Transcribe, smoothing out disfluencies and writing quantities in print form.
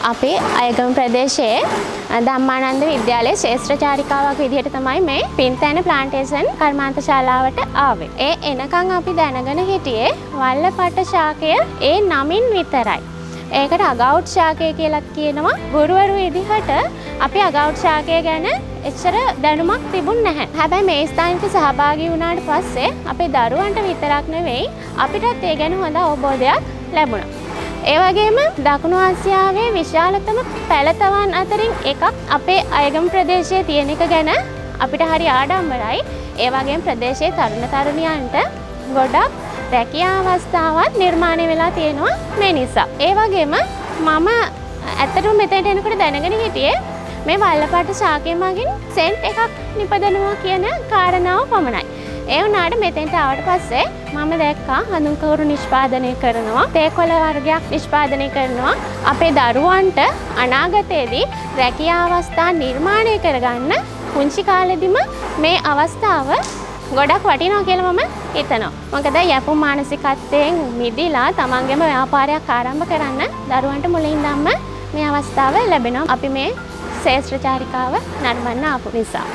අපි අයගම ප්‍රදේශයේ ධම්මානන්ද විද්‍යාලයේ ශේෂ්ත්‍ර චාරිකාවක් විදිහට තමයි මේ පින්තැන ප්ලාන්ටේෂන් කර්මාන්ත ශාලාවට ආවේ. ඒ එනකන් අපි දැනගෙන හිටියේ වල්ලපට්ට ශාකය ඒ නමින් විතරයි. ඒකට අගවුට් ශාකය කියලත් කියනවා. ගුරුවරු විදිහට අපි අගවුට් ශාකය ගැන එච්චර දැනුමක් තිබුණ නැහැ. හැබැයි මේ ස්ථානෙට සහභාගී වුණාට පස්සේ අපේ දරුවන්ට විතරක් නෙවෙයි, අපිටත් ඒ ගැන හොඳ අවබෝධයක් ලැබුණා. ඒ වගේම දකුණු ආසියාවේ විශාලතම පැළතවන් අතරින් එකක් අපේ අයගම ප්‍රදේශයේ තියෙන එක ගැන අපිට හරි ආඩම්බරයි. ඒ වගේම ප්‍රදේශයේ තරුණ තරුණියන්ට ගොඩක් රැකියා අවස්ථාවත් නිර්මාණය වෙලා තියෙනවා මේ නිසා. ඒ වගේම මම ඇත්තටම මෙතනට එනකොට දැනගෙන හිටියේ මේ වල්ලපට්ට ශාකය මගින් සෙන්ට් එකක් නිපදනවා කියන කාරණාව පමණයි. ඒ වුණාට මෙතෙන්ට ආවට පස්සේ මම දැක්කා හඳුන් කවුරු නිෂ්පාදනය කරනවා, තේ කොළ වර්ගයක් නිෂ්පාදනය කරනවා. අපේ දරුවන්ට අනාගතයේදී රැකියා අවස්ථා නිර්මාණය කරගන්න පුංචි කාලෙදිම මේ අවස්ථාව ගොඩක් වටිනවා කියලා මම හිතනවා. මොකද යැපුම් මානසිකත්වයෙන් මිදිලා තමන්ගේම ව්‍යාපාරයක් ආරම්භ කරන්න දරුවන්ට මුලින් ඉඳන්ම මේ අවස්ථාව ලැබෙනවා. අපි මේ ශේෂ්ත්‍ර චාරිකාව නරඹන්න ආපු නිසා.